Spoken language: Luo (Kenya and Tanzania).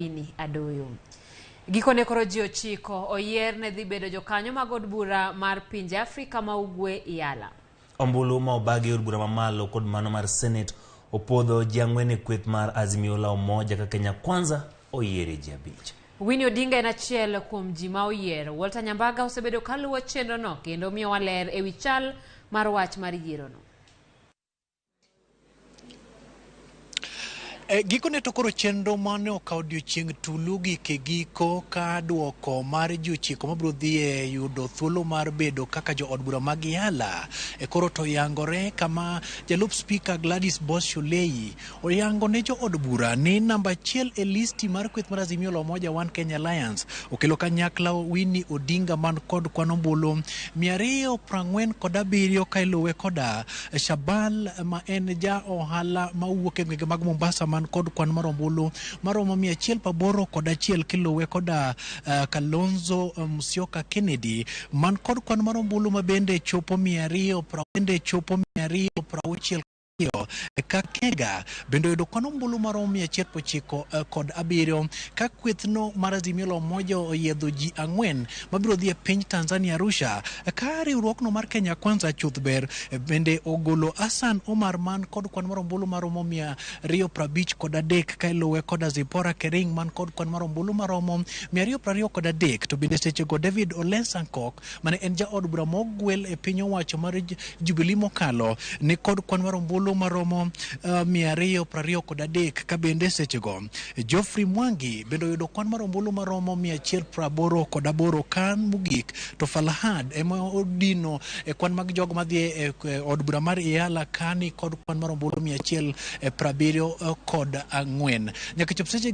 Winnie Adoyo. Gikone koro ji 9 oyier ne dhi bedo jokanyo mag od bura mar pinje Afrika ma Ugwe IALA. Ombulu ma obagi e od bura mamalo kod mano mar Senate opodho ji 4 e kweth mar Azimio la Umoja ka Kenya Kwanza oyiere ji 5. Winnie Odinga en achiel kuom ji ma oyier. Walter Nyambaga osebedo kaluwo chenrono kendo miyowa ler ewi chal mar wach mar yierono. Gikone to koro chenro mane okawo odiochieng' tulu gik e giko ka duoko mar ji 9 mabiro dhi e yudo thuolo mar bedo kaka jood bura mag IALA. Koro to yangore kama jalup spika Gladys Boss Shollei oyango ne jood bura ni namba 1 e listi mar kweth mar Azimio la Umoja One Kenya Alliance okelo kanyakla Winnie Odinga man kod kwan ombulu 247 ka iluwe koda Shabal ma en ja ohala mawuok e gwenge mag Mombasa man kod kwan mar ombulu maromo 181 kiluwe koda Kalonzo Musyoka Kennedy man kod kwan mar ombulu ma bende chopo 262. Kakega bende oyudo kwan ombulu maromo 197 ka kwethno mar Azimio la Umoja oyiedho ji 4 mabiro dhi e piny Tanzania Arusha ka riwruokno mar Kenya Kwanza chuth ber bende ogolo Hassan Omar man kod kwan mar ombulu maromo 253 ka iluwe koda Zipporah Kering man kod kwan mar ombulu maromo 223 to bende sechego David Ole Sankok mane en jaod bura mogwel e piny owacho mar Jubilee mokalo ni kod kwan mar ombulu maromo 223 ka bende sechego Geoffrey Mwangi bende oyudo kwan mar ombulu maromo 188 kan mogik to Falahad ema odino e kwan mag jogo madhi e od bura mar IALA kani kod kwan mar ombulu 174 nyaka chop seche.